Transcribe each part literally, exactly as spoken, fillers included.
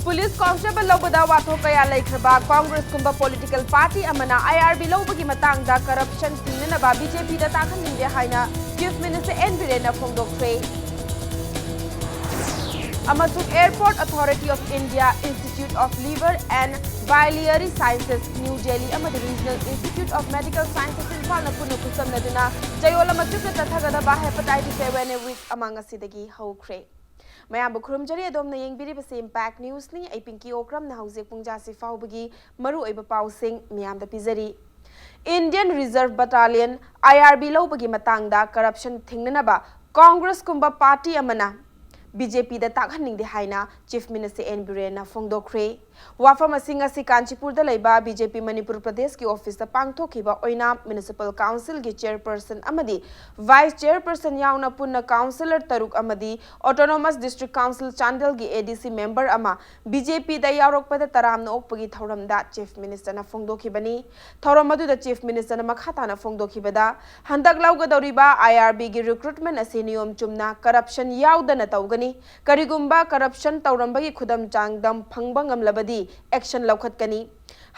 Police constable ꯂꯧꯕꯗ ꯋꯥꯊꯣꯛ ꯀꯌꯥ ꯂꯩꯈ꯭ꯔꯕ ꯀꯣꯡꯒ꯭ꯔꯦꯁꯀꯨꯝꯕ ꯄꯣꯂꯤꯇꯤꯀꯦꯜ ꯄꯥꯔꯇꯤ ꯑꯃꯅ ꯑꯥꯏ ꯑꯥꯔ ꯕꯤ ꯂꯧꯕꯒꯤ ꯃꯇꯥꯡꯗ ꯀꯔꯞꯁꯟ ꯊꯤꯡꯅꯅꯕ ꯕꯤ ꯖꯦ ꯄꯤꯗ ꯇꯥꯛꯍꯟꯅꯤꯡꯗꯦ ꯍꯥꯏꯅ ꯆꯤꯐ ꯃꯤꯅꯤꯁꯇꯔ ꯑꯦꯟ ꯕꯤꯔꯦꯟꯅ ꯐꯣꯡꯗꯣꯛꯈ꯭ꯔꯦ꯫ ꯑꯃꯁꯨꯡ Airport Authority of India, Institute of Liver and Biliary Sciences, New Delhi ꯑꯃꯗꯤ Regional Institute of Medical Sciences ꯏꯝꯐꯥꯜꯅ ꯄꯨꯟꯅ ꯈꯨꯠꯁꯝꯅꯗꯨꯅ ꯆꯌꯣꯜ ꯑꯃ ꯆꯨꯞꯅ ꯆꯠꯊꯒꯗꯕ Hepatitis Awareness Week ꯑꯃ ꯉꯁꯤꯗꯒꯤ ꯍꯧꯈ꯭ꯔꯦ꯫ ꯃꯌꯥꯝꯕꯨ ꯈꯨꯔꯨꯝꯖꯔꯤ꯫ ꯑꯗꯣꯝꯅ ꯌꯦꯡꯕꯤꯔꯤꯕꯁꯤ ꯏꯝꯄꯦꯛ ꯅ꯭ꯌꯨꯁꯅꯤ꯫ ꯑꯩ ꯄꯤꯡꯀꯤ ꯑꯣꯀ꯭ꯔꯝꯅ ꯍꯧꯖꯤꯛ ꯄꯨꯡꯖꯥꯁꯤ ꯐꯥꯎꯕꯒꯤ ꯃꯔꯨꯑꯣꯏꯕ ꯄꯥꯎꯁꯤꯡ ꯃꯤꯌꯥꯝꯗ ꯄꯤꯖꯔꯤ꯫ Indian Reserve Battalion, ꯑꯥꯏ ꯑꯥꯔ ꯕꯤ ꯂꯧꯕꯒꯤ ꯃꯇꯥꯡꯗ ꯀꯔꯞꯁꯟ ꯊꯤꯡꯅꯅꯕ ꯀꯣꯡꯒ꯭ꯔꯦꯁꯀꯨꯝꯕ ꯄꯥꯔꯇꯤ ꯑꯃꯅ ꯕꯤ ꯖꯦ ꯄꯤꯗ ꯇꯥꯛꯍꯟꯅꯤꯡꯗꯦ ꯍꯥꯏꯅ ꯆꯤꯐ ꯃꯤꯅꯤꯁꯇꯔ ꯑꯦꯟ ꯕꯤꯔꯦꯟꯅ ꯐꯣꯡꯗꯣꯛꯈ꯭ꯔꯦ꯫ ꯋꯥꯐꯝ ꯑꯁꯤ ꯉꯁꯤ ꯀꯥꯟꯆꯤꯄꯨꯔꯗ ꯂꯩꯕ ꯕꯤ ꯖꯦ ꯄꯤ ꯃꯅꯤꯄꯨꯔ ꯄ꯭ꯔꯗꯦꯁꯀꯤ ꯑꯣꯐꯤꯁꯇ ꯄꯥꯡꯊꯣꯛꯈꯤꯕ ꯑꯣꯏꯅꯥꯝ ꯃ꯭ꯌꯨꯅꯤꯁꯤꯄꯥꯜ ꯀꯥꯎꯟꯁꯤꯜꯒꯤ ꯆꯦꯌꯔꯄꯔꯁꯟ ꯑꯃꯗꯤ ꯚꯥꯏꯁ ꯆꯦꯌꯔꯄꯔꯁꯟ ꯌꯥꯎꯅ ꯄꯨꯟꯅ ꯀꯥꯎꯟꯁꯤꯂꯔ ꯇꯔꯨꯛ ꯑꯃꯗꯤ ꯑꯣꯇꯣꯅꯣꯃꯁ ꯗꯤꯁꯇ꯭ꯔꯤꯛ ꯀꯥꯎꯟꯁꯤꯜ ꯆꯥꯟꯗꯦꯜꯒꯤ ꯑꯦ ꯗꯤ ꯁꯤ ꯃꯦꯝꯕꯔ ꯑꯃ ꯕꯤ ꯖꯦ ꯄꯤꯗ ꯌꯥꯎꯔꯛꯄꯗ ꯇꯔꯥꯝꯅ ꯑꯣꯛꯄꯒꯤ ꯊꯧꯔꯝꯗ ꯆꯤꯐ ꯃꯤꯅꯤꯁꯇꯔꯅ ꯐꯣꯡꯗꯣꯛꯈꯤꯕꯅꯤ꯫ ꯊꯧꯔꯝ ꯑꯗꯨꯗ ꯆꯤꯐ ꯃꯤꯅꯤꯁꯇꯔꯅ ꯃꯈꯥ ꯇꯥꯅ ꯐꯣꯡꯗꯣꯛꯈꯤꯕꯗ, ꯍꯟꯗꯛ ꯂꯧꯒꯗꯧꯔꯤꯕ ꯑꯥꯏ ꯑꯥꯔ ꯕꯤꯒꯤ ꯔꯤꯀ꯭ꯔꯨꯠꯃꯦꯟ ꯑꯁꯤ ꯅꯤꯌꯣꯝ ꯆꯨꯝꯅ ꯀꯔꯞꯁꯟ ꯌꯥꯎꯗꯅ ꯇꯧꯒꯅꯤ꯫ ꯀꯔꯤꯒꯨꯝꯕ ꯀꯔꯞꯁꯟ ꯇꯧꯔꯝꯕꯒꯤ ꯈꯨꯗꯝ ꯆꯥꯡꯗꯝ ꯐꯪꯕ ꯉꯝꯂꯕꯗꯤ ꯑꯦꯛꯁꯟ ꯂꯧꯈꯠꯀꯅꯤ꯫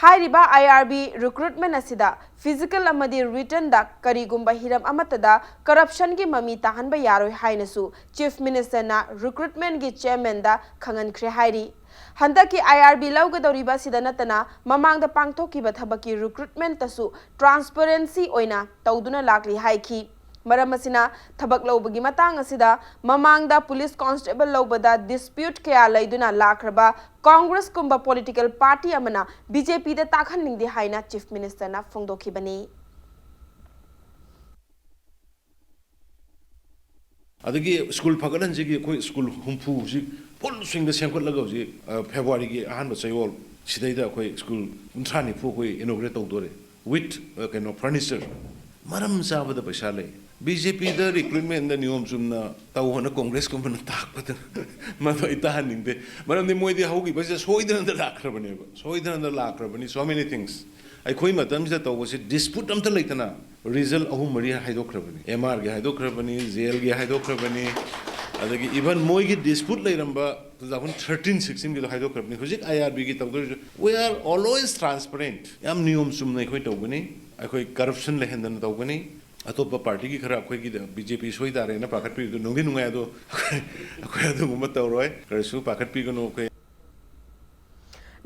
ꯍꯥꯏꯔꯤꯕ ꯑꯥꯏ ꯑꯥꯔ ꯕꯤ ꯔꯤꯀ꯭ꯔꯨꯠꯃꯦꯟ ꯑꯁꯤꯗ ꯐꯤꯖꯤꯀꯦꯜ ꯑꯃꯗꯤ ꯔꯤꯇꯟꯗ ꯀꯔꯤꯒꯨꯝꯕ ꯍꯤꯔꯝ ꯑꯃꯠꯇꯗ ꯀꯔꯞꯁꯟꯒꯤ ꯃꯃꯤ ꯇꯥꯍꯟꯕ ꯌꯥꯔꯣꯏ ꯍꯥꯏꯅꯁꯨ ꯆꯤꯐ ꯃꯤꯅꯤꯁꯇꯔꯅ ꯔꯤꯀ꯭ꯔꯨꯠꯃꯦꯟꯒꯤ ꯆꯦꯌꯔꯃꯦꯟꯗ ꯈꯪꯍꯟꯈ꯭ꯔꯦ ꯍꯥꯏꯔꯤ꯫ ꯍꯟꯗꯛꯀꯤ ꯑꯥꯏ ꯑꯥꯔ ꯕꯤ ꯂꯧꯒꯗꯧꯔꯤꯕ ꯑꯁꯤꯗ ꯅꯠꯇꯅ ꯃꯃꯥꯡꯗ ꯄꯥꯡꯊꯣꯛꯈꯤꯕ ꯊꯕꯛꯀꯤ ꯔꯤꯀ꯭ꯔꯨꯠꯃꯦꯟꯇꯁꯨ ꯇ꯭ꯔꯥꯟꯁꯄꯔꯦꯟꯁꯤ ꯑꯣꯏꯅ ꯇꯧꯗꯨꯅ ꯂꯥꯛꯂꯤ ꯍꯥꯏꯈꯤ꯫ ꯃꯔꯝ ꯑꯁꯤꯅ, ꯊꯕꯛ ꯂꯧꯕꯒꯤ ꯃꯇꯥꯡ ꯑꯁꯤꯗ ꯃꯃꯥꯡꯗ ꯄꯨꯂꯤꯁ ꯀꯣꯟꯁꯇꯦꯕꯜ ꯂꯧꯕꯗ ꯗꯤꯁꯄ꯭ꯌꯨꯠ ꯀꯌꯥ ꯂꯩꯗꯨꯅ ꯂꯥꯛꯈ꯭ꯔꯕ ꯀꯣꯡꯒ꯭ꯔꯦꯁꯀꯨꯝꯕ ꯄꯣꯂꯤꯇꯤꯀꯦꯜ ꯄꯥꯔꯇꯤ ꯑꯃꯅ ꯕꯤ ꯖꯦ ꯄꯤꯗ ꯇꯥꯛꯍꯟꯅꯤꯡꯗꯦ ꯍꯥꯏꯅ ꯆꯤꯐ ꯃꯤꯅꯤꯁꯇꯔꯅ ꯐꯣꯡꯗꯣꯛꯈꯤꯕꯅꯤ꯫ ꯑꯗꯒꯤ ꯁ꯭ꯀꯨꯜ ꯐꯒꯠꯍꯟꯁꯤꯒꯤ ꯑꯩꯈꯣꯏ ꯁ꯭ꯀꯨꯜ ꯍꯨꯝꯐꯨ ꯍꯧꯖꯤꯛ ꯐꯨꯜ ꯁ꯭ꯋꯤꯡꯗ ꯁꯦꯝꯒꯠꯂꯒ ꯍꯧꯖꯤꯛ, ꯑ, ꯐꯦꯕ꯭ꯔꯨꯋꯥꯔꯤꯒꯤ ꯑꯍꯥꯟꯕ ꯆꯌꯣꯜ ꯁꯤꯗꯩꯗ ꯑꯩꯈꯣꯏ ꯁ꯭ꯀꯨꯜ ꯀꯨꯟꯊ꯭ꯔꯥ ꯅꯤꯐꯨ ꯑꯩꯈꯣꯏ ꯏꯅꯣꯒ꯭ꯔꯦꯠ ꯇꯧꯗꯣꯔꯦ꯫ With, ꯑ, ꯀꯩꯅꯣ, furniture꯫ ꯃꯔꯝ ꯆꯥꯕꯗ ꯄꯩꯁꯥ ꯂꯩ꯫ ꯕꯤ ꯖꯦ ꯄꯤꯗ ꯔꯤꯀ꯭ꯔꯨꯠꯃꯦꯟꯗ ꯅꯤꯌꯣꯝ ꯆꯨꯝꯅ ꯇꯧ ꯍꯥꯏꯅ ꯀꯣꯡꯒ꯭ꯔꯦꯁꯀꯨꯝꯕꯅ ꯇꯥꯛꯄꯗ ꯃꯗꯨ ꯑꯩ ꯇꯥꯍꯟꯅꯤꯡꯗꯦ꯫ ꯃꯔꯝꯗꯤ ꯃꯣꯏꯗꯤ ꯍꯧꯈꯤꯕꯁꯤꯗ ꯁꯣꯏꯗꯅꯗ ꯂꯥꯛꯈ꯭ꯔꯕꯅꯦꯕ, ꯁꯣꯏꯗꯅꯗ ꯂꯥꯛꯈ꯭ꯔꯕꯅꯤ꯫ So many things꯫ ꯑꯩꯈꯣꯏ ꯃꯇꯝꯁꯤꯗ ꯇꯧꯕꯁꯤ ꯗꯤꯁꯄ꯭ꯌꯨꯠ ꯑꯝꯇ ꯂꯩꯇꯅ ꯔꯤꯖꯜ ꯑꯍꯨꯝ ꯃꯔꯤ ꯍꯥꯏꯗꯣꯛꯈ꯭ꯔꯕꯅꯤ꯫ ꯑꯦꯝ ꯑꯥꯔꯒꯤ ꯍꯥꯏꯗꯣꯛꯈ꯭ꯔꯕꯅꯤ, ꯖꯦꯜꯒꯤ ꯍꯥꯏꯗꯣꯛꯈ꯭ꯔꯕꯅꯤ, ꯑꯗꯒꯤ even ꯃꯣꯏꯒꯤ dispute ꯂꯩꯔꯝꯕ two thousand thirteen sixteen ꯒꯤꯗꯣ ꯍꯥꯏꯗꯣꯛꯈ꯭ꯔꯕꯅꯤ꯫ ꯍꯧꯖꯤꯛ I R B ꯒꯤ ꯇꯧꯗꯣꯏꯁꯨ, we are always transparent, ꯌꯥꯝ ꯅꯤꯌꯣꯝ ꯆꯨꯝꯅ ꯑꯩꯈꯣꯏ ꯇꯧꯒꯅꯤ, ꯑꯩꯈꯣꯏ corruption ꯂꯩꯍꯟꯗꯅ ꯇꯧꯒꯅꯤ꯫ ꯑꯇꯣꯞꯄ party ꯒꯤ ꯈꯔ ꯑꯩꯈꯣꯏꯒꯤꯗ B J P ꯁꯣꯏ ꯇꯥꯔꯦꯅ ꯄꯥꯈꯠꯄꯤꯔꯤꯗꯣ ꯅꯨꯡꯗꯤ ꯅꯨꯡꯉꯥꯏ, ꯑꯗꯣ ꯑꯩꯈꯣꯏ ꯑꯗꯨꯒꯨꯝꯕ ꯇꯧꯔꯣꯏ, ꯀꯔꯤꯁꯨ ꯄꯥꯈꯠꯄꯤꯒꯅꯨ꯫ ꯑꯩꯈꯣꯏ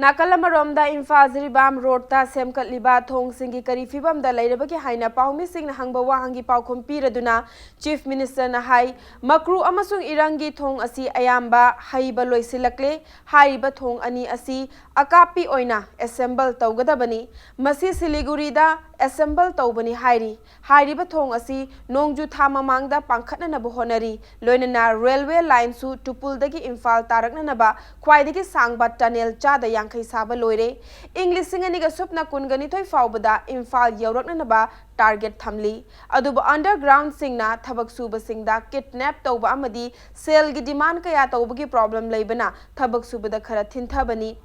ꯅꯥꯀꯜ ꯑꯃꯔꯣꯝꯗ ꯏꯝꯐꯥꯜ ꯖꯤꯔꯤꯕꯥꯝ ꯔꯣꯗꯇ ꯁꯦꯝꯒꯠꯂꯤꯕ ꯊꯣꯡꯁꯤꯡꯒꯤ ꯀꯔꯤ ꯐꯤꯕꯝꯗ ꯂꯩꯔꯕꯒꯦ ꯍꯥꯏꯅ ꯄꯥꯎꯃꯤꯁꯤꯡꯅ ꯍꯪꯕ ꯋꯥꯍꯪꯒꯤ ꯄꯥꯎꯈꯨꯝ ꯄꯤꯔꯗꯨꯅ Chief Minister ꯅ ꯍꯥꯏ, ꯃꯀ꯭ꯔꯨ ꯑꯃꯁꯨꯡ ꯏꯔꯪꯒꯤ ꯊꯣꯡ ꯑꯁꯤ ꯑꯌꯥꯝꯕ ꯍꯩꯕ ꯂꯣꯏꯁꯤꯜꯂꯛꯂꯦ꯫ ꯍꯥꯏꯔꯤꯕ ꯊꯣꯡ ꯑꯅꯤ ꯑꯁꯤ ꯑꯀꯥꯞꯄꯤ ꯑꯣꯏꯅ assemble ꯇꯧꯒꯗꯕꯅꯤ꯫ ꯃꯁꯤ ꯁꯤꯂꯤꯒꯨꯔꯤꯗ assemble ꯇꯧꯕꯅꯤ ꯍꯥꯏꯔꯤ꯫ ꯍꯥꯏꯔꯤꯕ ꯊꯣꯡ ꯑꯁꯤ ꯅꯣꯡꯖꯨ ꯊꯥ ꯃꯃꯥꯡꯗ ꯄꯥꯡꯈꯠꯅꯅꯕ ꯍꯣꯠꯅꯔꯤ꯫ ꯂꯣꯏꯅꯅ railway line ꯁꯨ ꯇꯨꯄꯨꯜꯗꯒꯤ ꯏꯝꯐꯥꯜ ꯇꯥꯔꯛꯅꯅꯕ ꯈ꯭ꯋꯥꯏꯗꯒꯤ ꯁꯥꯡꯕ tunnel ꯆꯥꯗ ꯌꯥꯡꯈꯩ ꯁꯥꯕ ꯂꯣꯏꯔꯦ꯫ ꯏꯪ ꯂꯤꯁꯤꯡ ꯑꯅꯤꯒ ꯁꯨꯞꯅ ꯀꯨꯟꯒ ꯅꯤꯊꯣꯏ ꯐꯥꯎꯕꯗ ꯏꯝꯐꯥꯜ ꯌꯧꯔꯛꯅꯅꯕ target ꯊꯝꯂꯤ꯫ ꯑꯗꯨꯕꯨ underground ꯁꯤꯡꯅ ꯊꯕꯛ ꯁꯨꯕꯁꯤꯡꯗ kidnap ꯇꯧꯕ ꯑꯃꯗꯤ ꯁꯦꯜꯒꯤ demand ꯀꯌꯥ ꯇꯧꯕꯒꯤ problem ꯂꯩꯕꯅ ꯊꯕꯛ ꯁꯨꯕꯗ ꯈꯔ ꯊꯤꯟꯊꯕꯅꯤ꯫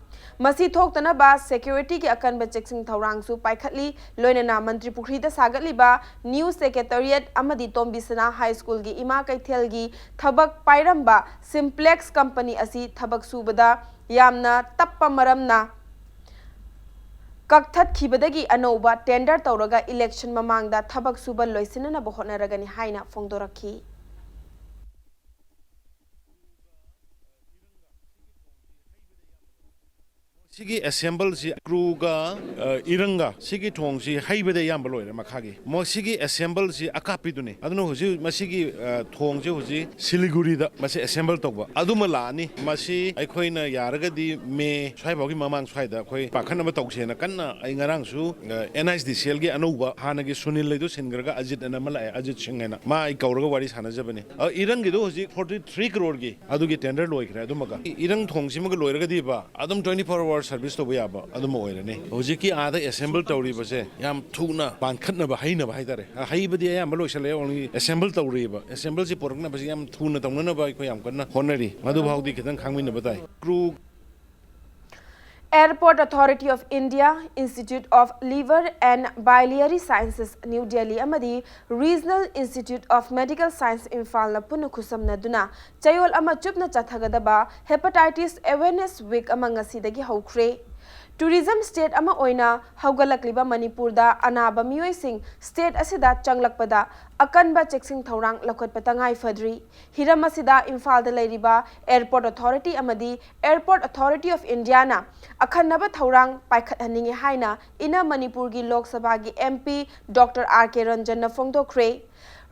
ꯃꯁꯤ ꯊꯣꯛꯇꯅꯕ security ꯒꯤ ꯑꯀꯟꯕ ꯆꯦꯛꯁꯤꯟ ꯊꯧꯔꯥꯡꯁꯨ ꯄꯥꯏꯈꯠꯂꯤ꯫ ꯂꯣꯏꯅꯅ ꯃꯟꯇ꯭ꯔꯤ ꯄꯨꯈ꯭ꯔꯤꯗ ꯁꯥꯒꯠꯂꯤꯕ New Secretariat ꯑꯃꯗꯤ ꯇꯣꯝꯕꯤꯁꯅꯥ High School ꯒꯤ ꯏꯃꯥ ꯀꯩꯊꯦꯜꯒꯤ ꯊꯕꯛ ꯄꯥꯏꯔꯝꯕ Simplex company ꯑꯁꯤ ꯊꯕꯛ ꯁꯨꯕꯗ ꯌꯥꯝꯅ ꯇꯞꯄ ꯃꯔꯝꯅ ꯀꯛꯊꯠꯈꯤꯕꯗꯒꯤ ꯑꯅꯧꯕ tender ꯇꯧꯔꯒ election ꯃꯃꯥꯡꯗ ꯊꯕꯛ ꯁꯨꯕ ꯂꯣꯏꯁꯤꯟꯅꯅꯕ ꯍꯣꯠꯅꯔꯒꯅꯤ ꯍꯥꯏꯅ ꯐꯣꯡꯗꯣꯔꯛꯈꯤ꯫ ꯁꯤꯒꯤ assemble ꯁꯤ ꯀ꯭ꯔꯨꯒ, ꯑ, ꯏꯔꯪꯒ ꯁꯤꯒꯤ ꯊꯣꯡꯁꯤ ꯍꯩꯕꯗꯤ ꯑꯌꯥꯝꯕ ꯂꯣꯏꯔꯦ ꯃꯈꯥꯒꯤ꯫ ꯃꯣꯏ ꯁꯤꯒꯤ assemble ꯁꯤ ꯑꯀꯥꯞꯄꯤꯗꯨꯅꯤ꯫ ꯑꯗꯨꯅ ꯍꯧꯖꯤꯛ ꯃꯁꯤꯒꯤ, ꯑ, ꯊꯣꯡꯁꯦ ꯍꯧꯖꯤꯛ ꯁꯤꯂꯤꯒꯨꯔꯤꯗ ꯃꯁꯤ assemble ꯇꯧꯕ ꯑꯗꯨꯃ ꯂꯥꯛꯑꯅꯤ꯫ ꯃꯁꯤ ꯑꯩꯈꯣꯏꯅ ꯌꯥꯔꯒꯗꯤ ꯃꯦ ꯁ꯭ꯋꯥꯏꯐꯥꯎꯒꯤ ꯃꯃꯥꯡ ꯁ꯭ꯋꯥꯏꯗ ꯑꯩꯈꯣꯏ ꯄꯥꯈꯠꯅꯕ ꯇꯧꯁꯦꯅ ꯀꯟꯅ ꯑꯩ ꯉꯔꯥꯡꯁꯨ, ꯑ, N H D C L ꯒꯤ ꯑꯅꯧꯕ ꯍꯥꯟꯅꯒꯤ ꯁꯨꯅꯤꯜ ꯂꯩꯗꯨ ꯁꯤꯟꯈ꯭ꯔꯒ ꯑꯖꯤꯠ ꯑꯅ ꯑꯃ ꯂꯥꯛꯑꯦ, ꯑꯖꯤꯠ ꯁꯤꯡ ꯍꯥꯏꯅ꯫ ꯃꯥ ꯑꯩ ꯀꯧꯔꯒ ꯋꯥꯔꯤ ꯁꯥꯟꯅꯖꯕꯅꯤ꯫ ꯑ, ꯏꯔꯪꯒꯤꯗꯣ ꯍꯧꯖꯤꯛ forty three crore ꯒꯤ ꯑꯗꯨꯒꯤ tender ꯂꯣꯏꯈ꯭ꯔꯦ꯫ ꯑꯗꯨꯃꯒ ꯏꯔꯪ ꯊꯣꯡꯁꯤꯃꯒ ꯂꯣꯏꯔꯒꯗꯤꯕ ꯑꯗꯨꯝ twenty four hour service ꯇꯧꯕ ꯌꯥꯕ ꯑꯗꯨꯝ ꯑꯣꯏꯔꯅꯤ꯫ ꯍꯧꯖꯤꯛꯀꯤ ꯑꯥꯗ assemble ꯇꯧꯔꯤꯕꯁꯦ ꯌꯥꯝ ꯊꯨꯅ ꯄꯥꯟꯈꯠꯅꯕ, ꯍꯩꯅꯕ ꯍꯥꯏꯇꯥꯔꯦ꯫ ꯑ, ꯍꯩꯕꯗꯤ ꯑꯌꯥꯝꯕ ꯂꯣꯏꯁꯤꯜꯂꯛꯑꯦ, only assemble ꯇꯧꯔꯤꯕ꯫ Assembleꯁꯤ ꯄꯨꯔꯛꯅꯕꯁꯤ ꯌꯥꯝ ꯊꯨꯅ ꯇꯧꯅꯅꯕ ꯑꯩꯈꯣꯏ ꯌꯥꯝ ꯀꯟꯅ ꯍꯣꯠꯅꯔꯤ꯫ ꯃꯗꯨ ꯐꯥꯎꯗꯤ ꯈꯤꯇꯪ ꯈꯥꯡꯃꯤꯟꯅꯕ ꯇꯥꯏ꯫ Crew Airport Authority of India, Institute of Liver and Biliary Sciences, New Delhi ꯑꯃꯗꯤ Regional Institute of Medical Science, ꯏꯝꯐꯥꯜꯅ ꯄꯨꯟꯅ ꯈꯨꯠꯁꯝꯅꯗꯨꯅ ꯆꯌꯣꯜ ꯑꯃ ꯆꯨꯞꯅ ꯆꯠꯊꯒꯗꯕ Hepatitis Awareness Week ꯑꯃ ꯉꯁꯤꯗꯒꯤ ꯍꯧꯈ꯭ꯔꯦ꯫ Tourism state ꯑꯃ ꯑꯣꯏꯅ ꯍꯧꯒꯠꯂꯛꯂꯤꯕ ꯃꯅꯤꯄꯨꯔꯗ ꯑꯅꯥꯕ ꯃꯤꯑꯣꯏꯁꯤꯡ state ꯑꯁꯤꯗ ꯆꯪꯂꯛꯄꯗ ꯑꯀꯟꯕ ꯆꯦꯛꯁꯤꯟ ꯊꯧꯔꯥꯡ ꯂꯧꯈꯠꯄ ꯇꯉꯥꯏ ꯐꯗ꯭ꯔꯤ꯫ ꯍꯤꯔꯝ ꯑꯁꯤꯗ ꯏꯝꯐꯥꯜꯗ ꯂꯩꯔꯤꯕ Airport Authority ꯑꯃꯗꯤ Airport Authority of Indiaꯅ ꯑꯈꯟꯅꯕ ꯊꯧꯔꯥꯡ ꯄꯥꯏꯈꯠꯍꯟꯅꯤꯡꯏ ꯍꯥꯏꯅ ꯏꯅ ꯃꯅꯤꯄꯨꯔꯒꯤ ꯂꯣꯛ ꯁꯚꯥꯒꯤ MP Doctor R K ꯔꯟꯖꯟꯅ ꯐꯣꯡꯗꯣꯛꯈ꯭ꯔꯦ꯫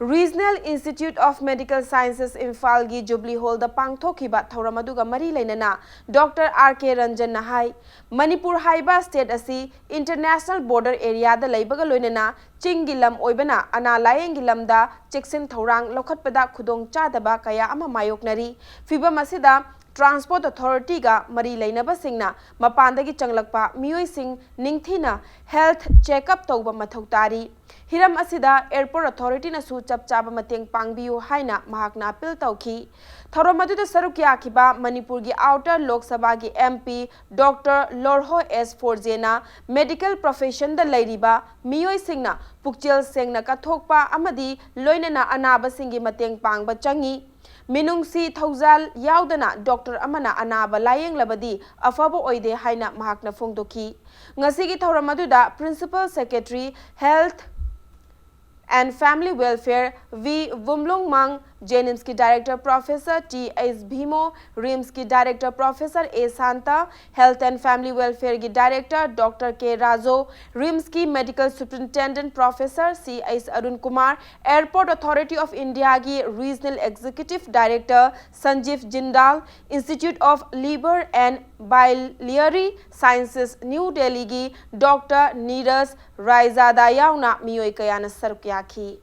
Regional Institute of Medical Sciences ꯏꯝꯐꯥꯜꯒꯤ Jubilee Hallꯗ ꯄꯥꯡꯊꯣꯛꯈꯤꯕ ꯊꯧꯔꯝ ꯑꯗꯨꯒ ꯃꯔꯤ ꯂꯩꯅꯅ Doctor R K ꯔꯟꯖꯟꯅ ꯍꯥꯏ, ꯃꯅꯤꯄꯨꯔ ꯍꯥꯏꯕ state ꯑꯁꯤ international border areaꯗ ꯂꯩꯕꯒ ꯂꯣꯏꯅꯅ ꯆꯤꯡꯒꯤ ꯂꯝ ꯑꯣꯏꯕꯅ ꯑꯅꯥ ꯂꯥꯌꯦꯡꯒꯤ ꯂꯝꯗ ꯆꯦꯛꯁꯤꯟ ꯊꯧꯔꯥꯡ ꯂꯧꯈꯠꯄꯗ ꯈꯨꯗꯣꯡ ꯆꯥꯗꯕ ꯀꯌꯥ ꯑꯃ ꯃꯥꯌꯣꯛꯅꯔꯤ꯫ ꯐꯤꯚꯝ ꯑꯁꯤꯗ Transport Authorityꯒ ꯃꯔꯤ ꯂꯩꯅꯕꯁꯤꯡꯅ ꯃꯄꯥꯟꯗꯒꯤ ꯆꯪꯂꯛꯄ ꯃꯤꯑꯣꯏꯁꯤꯡ ꯅꯤꯡꯊꯤꯅ health checkup ꯇꯧꯕ ꯃꯊꯧ ꯇꯥꯔꯤ꯫ ꯍꯤꯔꯝ ꯑꯁꯤꯗ Airport Authorityꯅꯁꯨ ꯆꯞ ꯆꯥꯕ ꯃꯇꯦꯡ ꯄꯥꯡꯕꯤꯌꯨ ꯍꯥꯏꯅ ꯃꯍꯥꯛꯅ appeal ꯇꯧꯈꯤ꯫ ꯊꯧꯔꯝ ꯑꯗꯨꯗ ꯁꯔꯨꯛ ꯌꯥꯈꯤꯕ ꯃꯅꯤꯄꯨꯔꯒꯤ Outer ꯂꯣꯛ ꯁꯚꯥꯒꯤ MP Doctor ꯂꯣꯔꯍꯣ ꯑꯦꯁ ꯐꯣꯔꯖꯦꯅ medical professionꯗ ꯂꯩꯔꯤꯕ ꯃꯤꯑꯣꯏꯁꯤꯡꯅ ꯄꯨꯛꯆꯦꯜ ꯁꯦꯡꯅ ꯀꯠꯊꯣꯛꯄ ꯑꯃꯗꯤ ꯂꯣꯏꯅꯅ ꯑꯅꯥꯕꯁꯤꯡꯒꯤ ꯃꯇꯦꯡ ꯄꯥꯡꯕ ꯆꯪꯏ꯫ ꯃꯤꯅꯨꯡꯁꯤ ꯊꯧꯖꯥꯜ ꯌꯥꯎꯗꯅ doctor ꯑꯃꯅ ꯑꯅꯥꯕ ꯂꯥꯌꯦꯡꯂꯕꯗꯤ ꯑꯐꯕ ꯑꯣꯏꯗꯦ ꯍꯥꯏꯅ ꯃꯍꯥꯛꯅ ꯐꯣꯡꯗꯣꯛꯈꯤ꯫ ꯉꯁꯤꯒꯤ ꯊꯧꯔꯝ ꯑꯗꯨꯗ Principal Secretary Health and Family Welfare V Bumlungmang, JNIMSꯀꯤ Director Professor T H Bhimo, RIMSꯀꯤ Director Professor A Santa, Health and Family Welfareꯒꯤ Director Doctor K ꯔꯥꯖꯣ, RIMSꯀꯤ Medical Superintendent Professor C H Arun Kumar, Airport Authority of Indiaꯒꯤ Regional Executive Director Sanjeev Jindal, Institute of Liver and Biliary Sciences New Delhiꯒꯤ Doctor Neeraj Raizada ꯌꯥꯎꯅ ꯃꯤꯑꯣꯏ ꯀꯌꯥꯅ ꯁꯔꯨꯛ ꯌꯥꯈꯤ꯫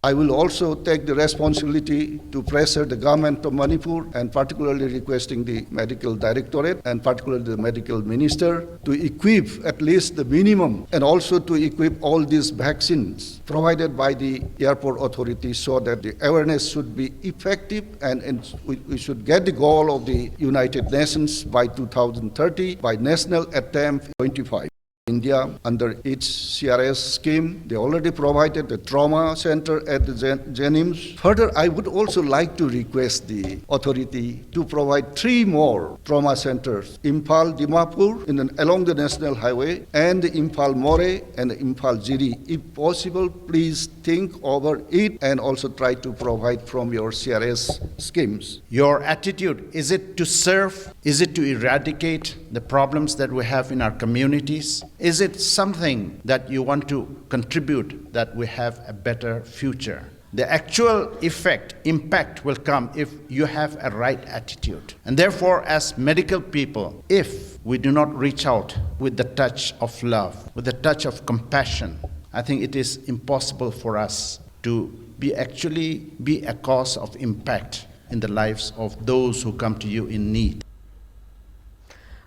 I will also take the responsibility to pressure the government of Manipur, and particularly requesting the medical directorate and particularly the medical minister to equip at least the minimum and also to equip all these vaccines provided by the airport authorities so that the awareness should be effective and, and we, we should get the goal of the United Nations by two thousand thirty by national attempt twenty-five. India under its C R S scheme. They already provided the trauma center at the Jen- JNIMS. Further, I would also like to request the authority to provide three more trauma centers, Imphal Dimapur in the, along the national highway and Imphal Moreh and Imphal Jiri. If possible, please think over it and also try to provide from your C R S schemes. Your attitude, is it to serve? Is it to eradicate the problems that we have in our communities? Is it something that you want to contribute that we have a better future? The actual effect, impact will come if you have a right attitude. And therefore, as medical people, if we do not reach out with the touch of love, with the touch of compassion, I think it is impossible for us to be actually be a cause of impact in the lives of those who come to you in need.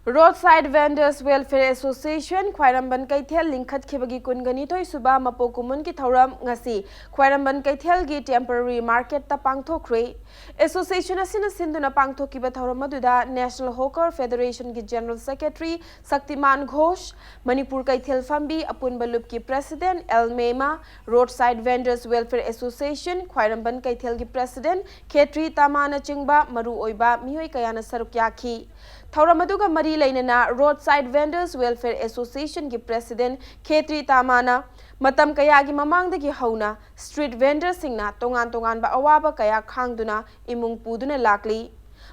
Roadside Vendors Welfare Association ꯈ꯭ꯋꯥꯏꯔꯝꯕꯟ ꯀꯩꯊꯦꯜ ꯂꯤꯡꯈꯠꯈꯤꯕꯒꯤ ꯀꯨꯟꯒ ꯅꯤꯊꯣꯏ ꯁꯨꯕ ꯃꯄꯣꯛ ꯀꯨꯝꯑꯣꯟꯒꯤ ꯊꯧꯔꯝ ꯉꯁꯤ ꯈ꯭ꯋꯥꯏꯔꯝꯕꯟ ꯀꯩꯊꯦꯜꯒꯤ temporary marketꯇ ꯄꯥꯡꯊꯣꯛꯈ꯭ꯔꯦ꯫ Association ꯑꯁꯤꯅ ꯁꯤꯟꯗꯨꯅ ꯄꯥꯡꯊꯣꯛꯈꯤꯕ ꯊꯧꯔꯝ ꯑꯗꯨꯗ National Hawker Federationꯒꯤ General Secretary Shaktimaan Ghosh, Manipur ꯀꯩꯊꯦꯜ ꯐꯝꯕꯤ ꯑꯄꯨꯟꯕ ꯂꯨꯞꯀꯤ President L Mema, Roadside Vendors Welfare Association Khwairamband ꯀꯩꯊꯦꯜꯒꯤ President ꯈꯦꯇ꯭ꯔꯤ ꯇꯥꯃꯥꯅꯆꯤꯡꯕ ꯃꯔꯨꯑꯣꯏꯕ ꯃꯤꯑꯣꯏ ꯀꯌꯥꯅ ꯁꯔꯨꯛ ꯌꯥꯈꯤ꯫ ꯊꯧꯔꯝ ꯑꯗꯨꯒ ꯃꯔꯤ ꯂꯩꯅꯅ Roadside Vendors Welfare Associationꯒꯤ President ꯈꯦꯇ꯭ꯔꯤ ꯇꯥꯃꯥꯅ ꯃꯇꯝ ꯀꯌꯥꯒꯤ ꯃꯃꯥꯡꯗꯒꯤ ꯍꯧꯅ street vendorꯁꯤꯡꯅ ꯇꯣꯉꯥꯟ ꯇꯣꯉꯥꯟꯕ ꯑꯋꯥꯕ ꯀꯌꯥ ꯈꯥꯡꯗꯨꯅ ꯏꯃꯨꯡ ꯄꯨꯗꯨꯅ ꯂꯥꯛꯂꯤ꯫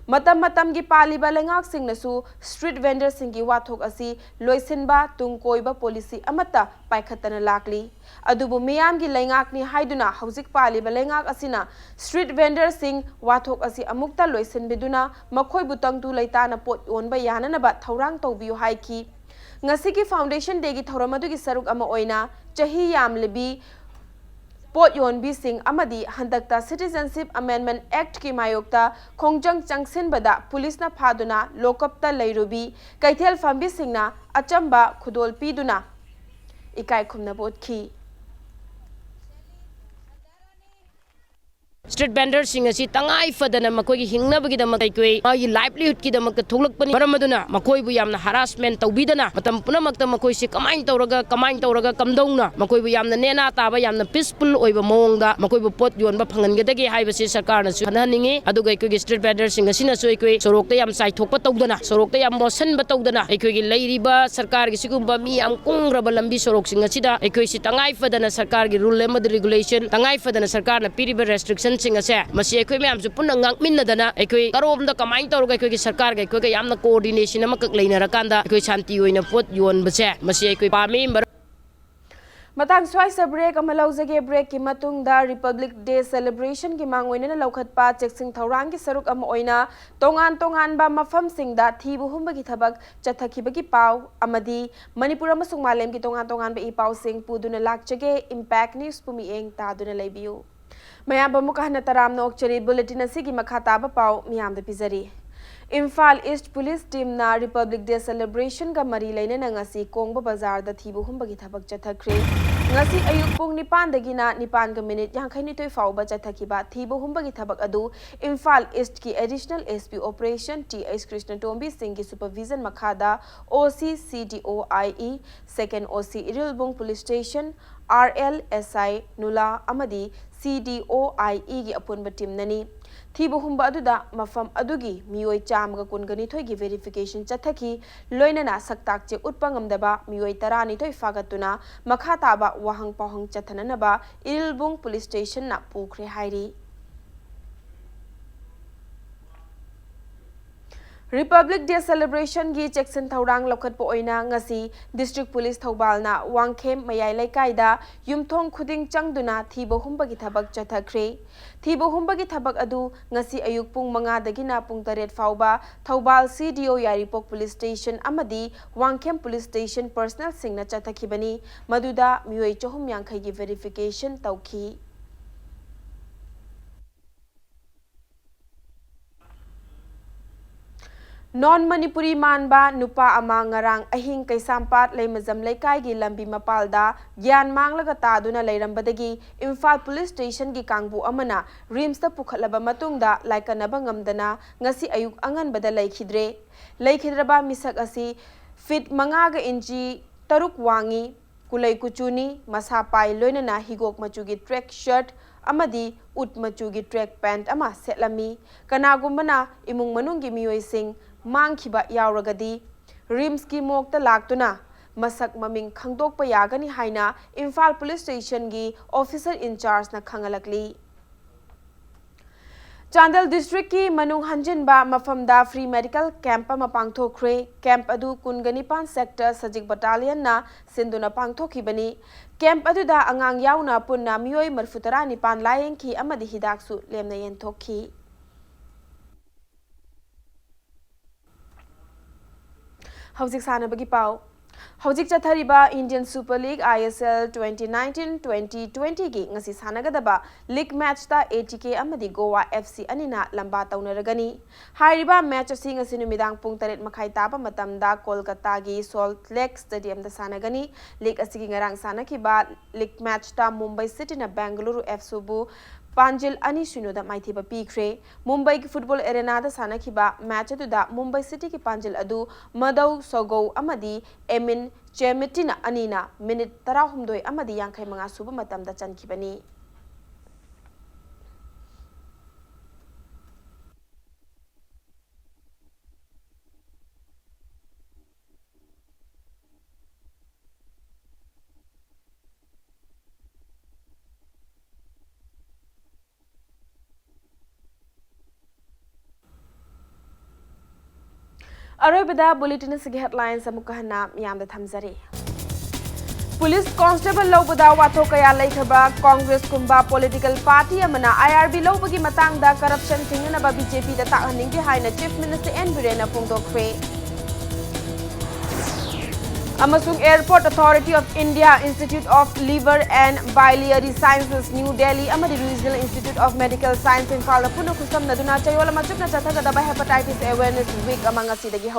ꯃꯇꯝ ꯃꯇꯝꯒꯤ ꯄꯥꯜꯂꯤꯕ ꯂꯩꯉꯥꯛꯁꯤꯡꯅꯁꯨ street vendorꯁꯤꯡꯒꯤ ꯋꯥꯊꯣꯛ ꯑꯁꯤ ꯂꯣꯏꯁꯤꯟꯕ, ꯇꯨꯡ ꯀꯣꯏꯕ policy ꯑꯃꯠꯇ ꯄꯥꯏꯈꯠꯇꯅ ꯂꯥꯛꯂꯤ꯫ ꯑꯗꯨꯕꯨ ꯃꯤꯌꯥꯝꯒꯤ ꯂꯩꯉꯥꯛꯅꯤ ꯍꯥꯏꯗꯨꯅ ꯍꯧꯖꯤꯛ ꯄꯥꯜꯂꯤꯕ ꯂꯩꯉꯥꯛ ꯑꯁꯤꯅ street vendorꯁꯤꯡ ꯋꯥꯊꯣꯛ ꯑꯁꯤ ꯑꯃꯨꯛꯇ ꯂꯣꯏꯁꯤꯟꯕꯤꯗꯨꯅ ꯃꯈꯣꯏꯕꯨ ꯇꯪꯗꯨ ꯂꯩꯇꯥꯅ ꯄꯣꯠ ꯌꯣꯟꯕ ꯌꯥꯅꯅꯕ ꯊꯧꯔꯥꯡ ꯇꯧꯕꯤꯌꯨ ꯍꯥꯏꯈꯤ꯫ ꯉꯁꯤꯒꯤ Foundation Dayꯒꯤ ꯊꯧꯔꯝ ꯑꯗꯨꯒꯤ ꯁꯔꯨꯛ ꯑꯃ ꯑꯣꯏꯅ ꯆꯍꯤ ꯌꯥꯝꯂꯕꯤ ꯄꯣꯠ ꯌꯣꯟꯕꯤꯁꯤꯡ ꯑꯃꯗꯤ ꯍꯟꯗꯛꯇ Citizenship Amendment Actꯀꯤ ꯃꯥꯌꯣꯛꯇ ꯈꯣꯡꯖꯪ ꯆꯪꯁꯤꯟꯕꯗ ꯄꯨꯂꯤꯁꯅ ꯐꯥꯗꯨꯅ ꯂꯣꯀꯞꯇ ꯂꯩꯔꯨꯕꯤ ꯀꯩꯊꯦꯜ ꯐꯝꯕꯤꯁꯤꯡꯅ ꯑꯆꯝꯕ ꯈꯨꯗꯣꯜ ꯄꯤꯗꯨꯅ ꯏꯀꯥꯏ ꯈꯨꯝꯅꯕ ꯎꯠꯈꯤ꯫ ꯁ꯭ꯇ꯭ꯔꯤꯠ ꯚꯦꯟꯗꯔꯁꯤꯡ ꯑꯁꯤ ꯇꯉꯥꯏ ꯐꯗꯅ ꯃꯈꯣꯏꯒꯤ ꯍꯤꯡꯅꯕꯒꯤꯗꯃꯛ ꯑꯩꯈꯣꯏ ꯃꯥꯒꯤ ꯂꯥꯏꯚꯂꯤꯍꯨꯗꯀꯤꯗꯃꯛꯇ ꯊꯣꯛꯂꯛꯄꯅꯤ꯫ ꯃꯔꯝ ꯑꯗꯨꯅ ꯃꯈꯣꯏꯕꯨ ꯌꯥꯝꯅ ꯍꯔꯥꯁꯃꯦꯟ ꯇꯧꯕꯤꯗꯅ ꯃꯇꯝ ꯄꯨꯝꯅꯃꯛꯇ ꯃꯈꯣꯏꯁꯤ ꯀꯃꯥꯏꯅ ꯇꯧꯔꯒ ꯀꯃꯥꯏꯅ ꯇꯧꯔꯒ ꯀꯝꯗꯧꯅ ꯃꯈꯣꯏꯕꯨ ꯌꯥꯝꯅ ꯅꯦꯅꯥ ꯇꯥꯕ, ꯌꯥꯝꯅ ꯄꯤꯁꯐꯨꯜ ꯑꯣꯏꯕ ꯃꯑꯣꯡꯗ ꯃꯈꯣꯏꯕꯨ ꯄꯣꯠ ꯌꯣꯟꯕ ꯐꯪꯍꯟꯒꯗꯒꯦ ꯍꯥꯏꯕꯁꯤ ꯁꯔꯀꯥꯔꯅꯁꯨ ꯈꯟꯅꯍꯟꯅꯤꯡꯉꯤ꯫ ꯑꯗꯨꯒ ꯑꯩꯈꯣꯏꯒꯤ ꯁ꯭ꯇ꯭ꯔꯤꯠ ꯚꯦꯟꯗꯔꯁꯤꯡ ꯑꯁꯤꯅꯁꯨ ꯑꯩꯈꯣꯏ ꯁꯣꯔꯣꯛꯇ ꯌꯥꯝ ꯆꯥꯏꯊꯣꯛꯄ ꯇꯧꯗꯅ, ꯁꯣꯔꯣꯛꯇ ꯌꯥꯝ ꯃꯣꯠꯁꯟꯕ ꯇꯧꯗꯅ, ꯑꯩꯈꯣꯏꯒꯤ ꯂꯩꯔꯤꯕ ꯁꯔꯀꯥꯔꯒꯤ ꯁꯤꯒꯨꯝꯕ ꯃꯤ ꯌꯥꯝ ꯀꯨꯡꯈ꯭ꯔꯕ ꯂꯝꯕꯤ ꯁꯣꯔꯣꯛꯁꯤꯡ ꯑꯁꯤꯗ ꯑꯩꯈꯣꯏꯁꯤ ꯇꯉꯥꯏ ꯐꯗꯅ ꯁꯔꯀꯥꯔꯒꯤ ꯔꯨꯜ ꯑꯃꯗꯤ ꯔꯤꯒꯨꯂꯦꯁꯟ, ꯇꯉꯥꯏ ꯐꯗꯅ ꯁꯔꯀꯥꯔꯅ ꯄꯤꯔꯤꯕ ꯔꯦꯁꯇ꯭ꯔꯤꯛꯁꯟꯁꯤꯡ ꯑꯁꯦ ꯃꯁꯤ ꯑꯩꯈꯣꯏ ꯃꯌꯥꯝꯁꯨ ꯄꯨꯟꯅ ꯉꯥꯛꯃꯤꯟꯅꯗꯅ ꯑꯩꯈꯣꯏ ꯀꯔꯣꯝꯗ ꯀꯃꯥꯏꯅ ꯇꯧꯔꯒ ꯑꯩꯈꯣꯏꯒꯤ ꯁꯔꯀꯥꯔꯒ ꯑꯩꯈꯣꯏꯒ ꯌꯥꯝꯅ ꯀꯣꯑꯣꯔꯗꯤꯅꯦꯁꯟ ꯑꯃꯈꯛ ꯂꯩꯅꯔꯀꯥꯟꯗ ꯑꯩꯈꯣꯏ ꯁꯥꯟꯇꯤ ꯑꯣꯏꯅ ꯄꯣꯠ ꯌꯣꯟꯕꯁꯦ ꯃꯁꯤ ꯑꯩꯈꯣꯏ ꯄꯥꯝꯃꯤ꯫ ꯃꯔꯝ ꯃꯇꯥꯡ ꯁ꯭ꯋꯥꯏꯁꯤꯗ ꯕ꯭ꯔꯦꯛ ꯑꯃ ꯂꯧꯖꯒꯦ꯫ ꯕ꯭ꯔꯦꯛꯀꯤ ꯃꯇꯨꯡꯗ ꯔꯤꯄꯕ꯭ꯂꯤꯛ ꯗꯦ ꯁꯦꯂꯦꯕ꯭ꯔꯦꯁꯟꯒꯤ ꯃꯥꯡꯑꯣꯏꯅꯅ ꯂꯧꯈꯠꯄ ꯆꯦꯛꯁꯤꯟ ꯊꯧꯔꯥꯡꯒꯤ ꯁꯔꯨꯛ ꯑꯃ ꯑꯣꯏꯅ ꯇꯣꯉꯥꯟ ꯇꯣꯉꯥꯟꯕ ꯃꯐꯝꯁꯤꯡꯗ ꯊꯤꯕ ꯍꯨꯝꯕꯒꯤ ꯊꯕꯛ ꯆꯠꯊꯈꯤꯕꯒꯤ ꯄꯥꯎ ꯑꯃꯗꯤ ꯃꯅꯤꯄꯨꯔ ꯑꯃꯁꯨꯡ ꯃꯥꯂꯦꯝꯒꯤ ꯇꯣꯉꯥꯟ ꯇꯣꯉꯥꯟꯕ ꯏ ꯄꯥꯎꯁꯤꯡ ꯄꯨꯗꯨꯅ ꯂꯥꯛꯆꯒꯦ꯫ ꯏꯝꯄꯦꯛ ꯅ꯭ꯌꯨꯁꯄꯨ ꯃꯤꯠꯌꯦꯡ ꯇꯥꯗꯨꯅ ꯂꯩꯕꯤꯌꯨ꯫ ꯃꯌꯥꯝꯕꯨ ꯑꯃꯨꯛꯀ ꯍꯟꯅ ꯇꯔꯥꯝꯅ ꯑꯣꯛꯆꯔꯤ꯫ ꯕꯨꯂꯦꯇꯤꯟ ꯑꯁꯤꯒꯤ ꯃꯈꯥ ꯇꯥꯕ ꯄꯥꯎ ꯃꯤꯌꯥꯝꯗ ꯄꯤꯖꯔꯤ꯫ Imphal east police ꯇꯤꯝꯅ republic day ꯁꯦꯂꯦꯕ꯭ꯔꯦꯁꯟꯒ ꯃꯔꯤ ꯂꯩꯅꯅ ꯉꯁꯤ ꯀꯣꯡꯕ ꯕꯖꯥꯔꯗ ꯊꯤꯕ ꯍꯨꯝꯕꯒꯤ ꯊꯕꯛ ꯆꯠꯊꯈ꯭ꯔꯦ꯫ ꯉꯁꯤ ꯑꯌꯨꯛ ꯄꯨꯡ ꯅꯤꯄꯥꯟꯗꯒꯤꯅ ꯅꯤꯄꯥꯟꯒ ꯃꯤꯅꯤꯠ ꯌꯥꯡꯈꯩꯅꯤꯊꯣꯏ ꯐꯥꯎꯕ ꯆꯠꯊꯈꯤꯕ ꯊꯤꯕ ꯍꯨꯝꯕꯒꯤ ꯊꯕꯛ ꯑꯗꯨ ꯏꯝꯐꯥꯜ ꯏꯁ꯭ꯠꯀꯤ additional S P operation T H Krishnatombi ꯁꯤꯡꯒꯤ ꯁꯨꯄꯔꯚꯤꯖꯟ ꯃꯈꯥꯗ ꯑꯣ ꯁꯤ ꯁꯤ ꯗꯤ ꯑꯣ ꯑꯥꯏ ꯏ, ꯁꯦꯀꯦꯟ O C Irilbung police station, R L S I ꯅꯨꯂꯥ ꯑꯃꯗꯤ ꯁꯤ ꯗꯤ ꯑꯣ ꯑꯥꯏ ꯏꯒꯤ ꯑꯄꯨꯟꯕ ꯇꯤꯝꯅꯅꯤ꯫ ꯊꯤꯕ ꯍꯨꯝꯕ ꯑꯗꯨꯗ ꯃꯐꯝ ꯑꯗꯨꯒꯤ ꯃꯤꯑꯣꯏ ꯆꯥꯝꯃꯒ ꯀꯨꯟꯒ ꯅꯤꯊꯣꯏꯒꯤ ꯚꯦꯔꯤꯐꯤꯀꯦꯁꯟ ꯆꯠꯊꯈꯤ꯫ ꯂꯣꯏꯅꯅ ꯁꯛꯇꯥꯛ ꯆꯦ ꯎꯠꯄ ꯉꯝꯗꯕ ꯃꯤꯑꯣꯏ ꯇꯔꯥꯅꯤꯊꯣꯏ ꯐꯥꯒꯠꯇꯨꯅ ꯃꯈꯥ ꯇꯥꯕ ꯋꯥꯍꯪ ꯄꯥꯎꯍꯪ ꯆꯠꯊꯅꯅꯕ ꯏꯔꯤꯜꯕꯨꯡ ꯄꯨꯂꯤꯁ ꯁ꯭ꯇꯦꯁꯟꯅ ꯄꯨꯈ꯭ꯔꯦ ꯍꯥꯏꯔꯤ꯫ Republic Day celebrationꯒꯤ ꯆꯦꯛꯁꯤꯟ ꯊꯧꯔꯥꯡ ꯂꯧꯈꯠꯄ ꯑꯣꯏꯅ ꯉꯁꯤ District Police ꯊꯧꯕꯥꯜꯅ ꯋꯥꯡꯈꯦꯝ ꯃꯌꯥꯏ ꯂꯩꯀꯥꯏꯗ ꯌꯨꯝꯊꯣꯡ ꯈꯨꯗꯤꯡ ꯆꯪꯗꯨꯅ ꯊꯤꯕ ꯍꯨꯝꯕꯒꯤ ꯊꯕꯛ ꯆꯠꯊꯈ꯭ꯔꯦ꯫ ꯊꯤꯕ ꯍꯨꯝꯕꯒꯤ ꯊꯕꯛ ꯑꯗꯨ ꯉꯁꯤ ꯑꯌꯨꯛ ꯄꯨꯡ ꯃꯉꯥꯗꯒꯤꯅ ꯄꯨꯡ ꯇꯔꯦꯠ ꯐꯥꯎꯕ ꯊꯧꯕꯥꯜ C D O, ꯌꯥꯏꯔꯤꯄꯣꯛ Police Station ꯑꯃꯗꯤ ꯋꯥꯡꯈꯦꯝ Police Station personnelꯁꯤꯡꯅ ꯆꯠꯊꯈꯤꯕꯅꯤ꯫ ꯃꯗꯨꯗ ꯃꯤꯑꯣꯏ ꯆꯍꯨꯝ ꯌꯥꯡꯈꯩꯒꯤ verification ꯇꯧꯈꯤ꯫ Non Manipuri ꯃꯥꯟꯕ ꯅꯨꯄꯥ ꯑꯃ ꯉꯔꯥꯡ ꯑꯍꯤꯡ ꯀꯩꯁꯥꯝꯄꯥꯠ ꯂꯩꯃꯖꯝ ꯂꯩꯀꯥꯏꯒꯤ ꯂꯝꯕꯤ ꯃꯄꯥꯜꯗ ꯒ꯭ꯌꯥꯟ ꯃꯥꯡꯂꯒ ꯇꯥꯗꯨꯅ ꯂꯩꯔꯝꯕꯗꯒꯤ ꯏꯝꯐꯥꯜ Police Stationꯒꯤ ꯀꯥꯡꯕꯨ ꯑꯃꯅ RIMSꯇ ꯄꯨꯈꯠꯂꯕ ꯃꯇꯨꯡꯗ ꯂꯥꯏꯀꯠꯅꯕ ꯉꯝꯗꯅ ꯉꯁꯤ ꯑꯌꯨꯛ ꯑꯉꯟꯕꯗ ꯂꯩꯈꯤꯗ꯭ꯔꯦ꯫ ꯂꯩꯈꯤꯗ꯭ꯔꯕ ꯃꯤꯁꯛ ꯑꯁꯤ feet ꯃꯉꯥꯒ inch ꯇꯔꯨꯛ ꯋꯥꯡꯉꯤ, ꯀꯨꯂꯩ ꯀꯨꯆꯨꯅꯤ, ꯃꯁꯥ ꯄꯥꯏ ꯂꯣꯏꯅꯅ ꯍꯤꯒꯣꯛ ꯃꯆꯨꯒꯤ track shirt ꯑꯃꯗꯤ ꯎꯠ ꯃꯆꯨꯒꯤ track pant ꯑꯃ ꯁꯦꯠꯂꯝꯃꯤ꯫ ꯀꯅꯥꯒꯨꯝꯕꯅ ꯏꯃꯨꯡ ꯃꯅꯨꯡꯒꯤ ꯃꯤꯑꯣꯏꯁꯤꯡ ꯃꯥꯡꯈꯤꯕ ꯌꯥꯎꯔꯒꯗꯤ RIMSꯀꯤ morgueꯇ ꯂꯥꯛꯇꯨꯅ ꯃꯁꯛ ꯃꯃꯤꯡ ꯈꯪꯗꯣꯛꯄ ꯌꯥꯒꯅꯤ ꯍꯥꯏꯅ Imphal Police Stationꯒꯤ officer in chargeꯅ ꯈꯪꯍꯜꯂꯛꯂꯤ꯫ Chandel Districtꯀꯤ ꯃꯅꯨꯡ ꯍꯟꯖꯤꯟꯕ ꯃꯐꯝꯗ free medical camp ꯑꯃ ꯄꯥꯡꯊꯣꯛꯈ꯭ꯔꯦ꯫ Camp ꯑꯗꯨ ꯀꯨꯟꯒ ꯅꯤꯄꯥꯟ Sector ꯁꯖꯤꯛ Battalionꯅ ꯁꯤꯟꯗꯨꯅ ꯄꯥꯡꯊꯣꯛꯈꯤꯕꯅꯤ꯫ Camp ꯑꯗꯨꯗ ꯑꯉꯥꯡ ꯌꯥꯎꯅ ꯄꯨꯟꯅ ꯃꯤꯑꯣꯏ ꯃꯔꯤꯐꯨ ꯇꯔꯥ ꯅꯤꯄꯥꯟ ꯂꯥꯌꯦꯡꯈꯤ ꯑꯃꯗꯤ ꯍꯤꯗꯥꯛꯁꯨ ꯂꯦꯝꯅ ꯌꯦꯟꯊꯣꯛꯈꯤ꯫ ꯍꯧꯖꯤꯛ ꯁꯥꯟꯅꯕꯒꯤ ꯄꯥꯎ꯫ ꯍꯧꯖꯤꯛ ꯆꯠꯊꯔꯤꯕ Indian Super League, I S L, twenty nineteen twenty twentyꯒꯤ ꯉꯁꯤ ꯁꯥꯟꯅꯒꯗꯕ league matchꯇ A T K ꯑꯃꯗꯤ Goa F C ꯑꯅꯤꯅ ꯂꯝꯕꯥ ꯇꯧꯅꯔꯒꯅꯤ꯫ ꯍꯥꯏꯔꯤꯕ match ꯑꯁꯤ ꯉꯁꯤ ꯅꯨꯃꯤꯗꯥꯡ ꯄꯨꯡ ꯇꯔꯦꯠ ꯃꯈꯥꯏ ꯇꯥꯕ ꯃꯇꯝꯗ ꯀꯣꯜꯀꯇꯥꯒꯤ Salt Lake Stadiumꯗ ꯁꯥꯟꯅꯒꯅꯤ꯫ League ꯑꯁꯤꯒꯤ ꯉꯔꯥꯡ ꯁꯥꯟꯅꯈꯤꯕ league matchꯇ Mumbai Cityꯅ Bengaluru F Cꯕꯨ ꯄꯥꯟꯖꯤꯜ ꯑꯅꯤ ꯁꯤꯅꯣꯗ ꯃꯥꯏꯊꯤꯕ ꯄꯤꯈ꯭ꯔꯦ꯫ ꯃꯨꯝꯕꯥꯏꯒꯤ football arenaꯗ ꯁꯥꯟꯅꯈꯤꯕ match ꯑꯗꯨꯗ Mumbai Cityꯒꯤ ꯄꯥꯟꯖꯤꯜ ꯑꯗꯨ ꯃꯗꯧ ꯁꯣꯒꯧ ꯑꯃꯗꯤ ꯑꯦꯃꯤꯟ ꯆꯦꯃꯤꯇꯤꯅ ꯑꯅꯤꯅ minute ꯇꯔꯥꯍꯨꯝꯗꯣꯏ ꯑꯃꯗꯤ ꯌꯥꯡꯈꯩ ꯃꯉꯥ ꯁꯨꯕ ꯃꯇꯝꯗ ꯆꯟꯈꯤꯕꯅꯤ꯫ ꯑꯔꯣꯏꯕꯗ bulletin ꯑꯁꯤꯒꯤ headlines ꯑꯃꯨꯛꯀ ꯍꯟꯅ ꯃꯤꯌꯥꯝꯗ ꯊꯝꯖꯔꯤ꯫ ꯄꯨꯂꯤꯁ ꯀꯣꯟꯁꯇꯦꯕꯜ ꯂꯧꯕꯗ ꯋꯥꯊꯣꯛ ꯀꯌꯥ ꯂꯩꯈ꯭ꯔꯕ ꯀꯣꯡꯒ꯭ꯔꯦꯁꯀꯨꯝꯕ political party ꯑꯃꯅ IRB ꯂꯧꯕꯒꯤ ꯃꯇꯥꯡꯗ corruption ꯊꯤꯡꯅꯅꯕ BJPꯗ ꯇꯥꯛꯍꯟꯅꯤꯡꯗꯦ ꯍꯥꯏꯅ Chief Minister N ꯕꯤꯔꯦꯟꯅ ꯐꯣꯡꯗꯣꯛꯈ꯭ꯔꯦ꯫ ꯑꯃꯁꯨꯡ Airport Authority of India, Institute of Liver and Biliary Sciences, New Delhi ꯑꯃꯗꯤ Regional Institute of Medical Science, ꯏꯝꯐꯥꯜꯗ ꯄꯨꯟꯅ ꯈꯨꯠꯁꯝꯅꯗꯨꯅ ꯆꯌꯣꯜ ꯑꯃ ꯆꯨꯞꯅ ꯆꯠꯊꯒꯗꯕ Hepatitis Awareness Week ꯑꯃ ꯉꯁꯤꯗꯒꯤ